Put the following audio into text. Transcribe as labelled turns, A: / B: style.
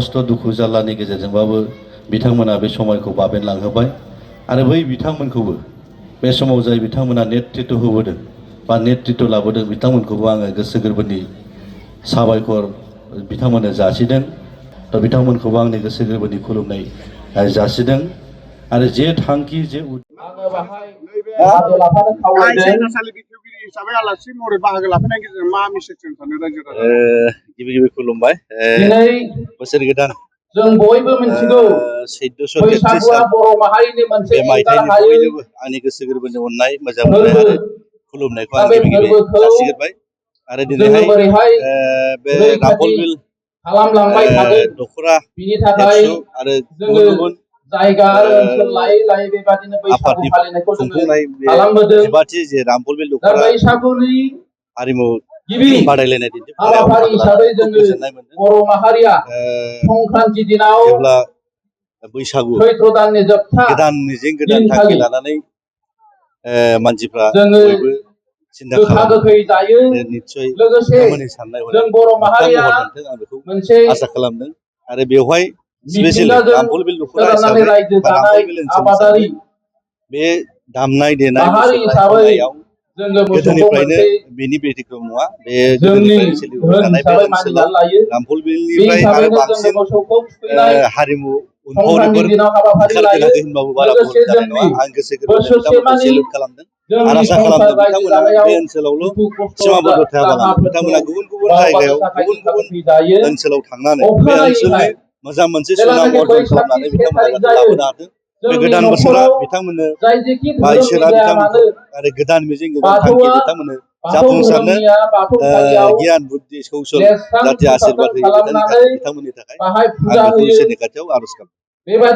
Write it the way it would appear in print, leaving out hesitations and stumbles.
A: खस्थ' दुखु जारलानि गेजेरजोंबाबो बिथांमोना बे समायखौ बाबेनलांहोबाय आरो बै बिथांमोनखौबो बे समाव जाय बिथांमोना नेतृत्व होबोदों बा नेतृत्व लाबोदों बिथांमोनखौबो आङो गोसो गोरबोनि साबायखर बिथांमोननो जासिदों। थ' बिथांमोनखौबो आंनि गोसो गोरबोनि खुलुमनाय जासिदों आरो जे थांखि जे गिबि गिबि खुलुमबाय बोसोर गोदान
B: जों बयबो मिथिगौ
A: 1433
B: बैसागुआ बर' माहारिनि मोनसे
A: बे मायथाइनि
B: एंगार हायै
A: बयनोबो आंनि गोसो गोरबोनि अननाय मोजां मोननाय आरो खुलुमनायखौ आं गिबि गिबि जासिगोरबाय आरो दिनैहाय बे रामफलबिल
B: खालामलांबाय थादों
A: दख'रा
B: बिनि थाखाय
A: एबसु आरो गुबुन गुबुन
B: जायगा आरो ओनसोल लायै लायै बेबादिनो बैसागु फालिनायखौ जोङो
A: खुंफुंनाय बे
B: खालामबोदों।
A: जिबाथि जे रामफलबिल
B: दा
A: दख'रा
B: बैसागुनि
A: हारिमु
B: गिबि
A: बादायलायनाय दिन्थिफुंनायाव
B: हाबाफारि
A: बाहागो
B: हिसाबै
A: लानानै
B: जोङो
A: खुब गोजोननाय मोनदों।
B: बर' माहारिया संक्रान्ति दिनाव
A: जेब्ला बैसागु
B: सैत्र दाननि जोबथा
A: गोदान मिजिं गोदान थांखि
B: दिनखालि
A: लानानै मानसिफ्रा
B: जोङो
A: बयबो सिन्था
B: गोखा
A: खालामो
B: गोखै जायो।
A: निस्सय
B: लोगोसे
A: बिथांमोननि साननाय हनाय
B: जों बर'
A: मोगथां
B: माहारिया
A: महर मोनथों आं बेखौ
B: मोनसे
A: आसा खालामदों आरो बेवहाय स्पेसियेलि
B: मिथिंगाजों
A: रामफलबिल दख'रा
B: सोनारनानै
A: हिसाबै
B: रायजो
A: बा
B: जानाय
A: रामफलबिल ओनसोल हिसाबै
B: आबादारि
A: बे दामनाय देनाय
B: माहारि
A: मुसुरनाय
B: हिसाबै
A: खननायाव
B: जोङो मोसौखौ
A: गोदोनिफ्रायनो
B: मोनसे
A: बेनि बेतिक्रम नङा बे
B: जोंनि
A: गोदोनिफ्रायनो सोलिबोबाय
B: धोन
A: थानाय बे
B: हिसाबै
A: ओनसोलाव
B: मानिनानै लायो। बे
A: रामफलबिलनिफ्राय आरो
B: हिसाबैनो जोङो
A: बांसिन
B: मोसौखौ थुखैनाय
A: हारिमु
B: संक्रान्ति
A: उनफावरिफोर
B: दिनाव हाबाफारि लायो।
A: ओंखारफेराखै होनबाबो बारा भुल
B: लोगोसे
A: जानाय नङा।
B: जोंनि
A: आं गोसो गोरबोजों बिथांमोनखौ
B: बोसोरसेमानि
A: सेलुट खालामदों आरो
B: जोंनि
A: आसा
B: संसार
A: खालामदों
B: रायजो
A: बिथांमोना
B: जानायाव
A: बे ओनसोलावल'
B: दुखु खस्थ'
A: सिमाबद्ध थायाबालानो
B: दाहाफोरखौ
A: बिथांमोना गुबुन गुबुन
B: बावगारनो
A: जायगायाव
B: थाखाय
A: गुबुन
B: गोखा
A: गुबुन
B: गोखै जायो।
A: ओनसोलाव थांनानै बे ओनसोलनि
B: अखानायैहाय
A: मोजां मोनसे सुनाम
B: जेब्लानाखि
A: अर्जन
B: बैसागनि
A: खालामनानै
B: 1
A: बिथांमोना
B: थारिख
A: जाहाथे
B: जायो
A: लाबोनो हाथों। बे
B: जोंनि
A: गोदान बोसोरा
B: न'खराव
A: बिथांमोननो
B: जाय जेखि
A: बा
B: धोरोमनि
A: इसोरा
B: जाया
A: बिथांमोनखौ
B: मानो
A: आरो गोदान मिजिं गोदान थांखि
B: बाथौआ
A: बिथांमोननो
B: बाथौ
A: जाफुंसारनो
B: धोरोमनिया बाथौ सालियाव
A: गियान बुद्धि कौशल
B: लेस्रां
A: जाहाथे
B: फोसाबना
A: आशीर्बाद होयो
B: खालामनानै
A: बिथांमोननि थाखाय
B: बाहाय
A: आं
B: फुजा
A: बेखौ
B: होयो।
A: इसोरनि खाथियाव आर'ज खालामो।
B: बेबायदि